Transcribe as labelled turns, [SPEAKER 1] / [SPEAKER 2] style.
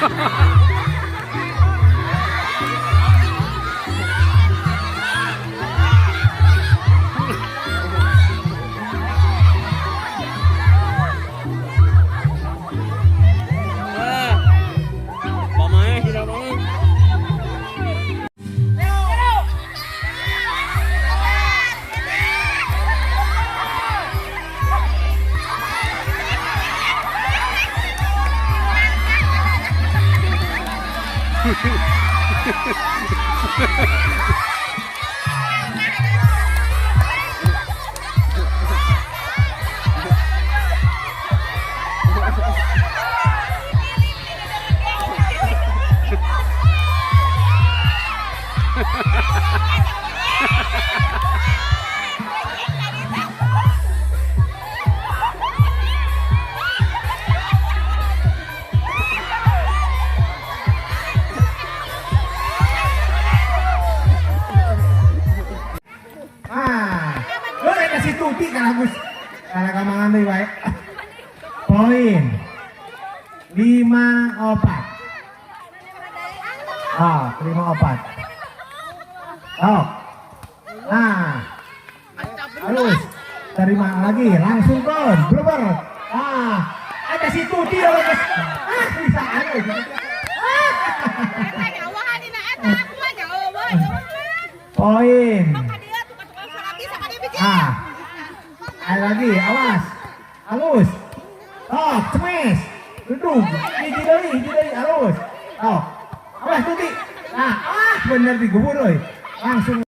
[SPEAKER 1] Bỏ máy đi đâu đó.
[SPEAKER 2] Ah, lu kasih tuti kan Agus. Karena kamangan deui wae. Poin 5-4. Ah, 5-4. Oh. Nah. Terus terima lagi langsung kon bluber. Ah, ada si Tuti loh, Guys. Ah, bisa aja. Poin. Ah. Ada lagi, awas. Halus. Oh, cemes. Duduk. Hiji deui, halus. Oh. Awas Tuti. Nah, ah bener digubur euy. Langsung.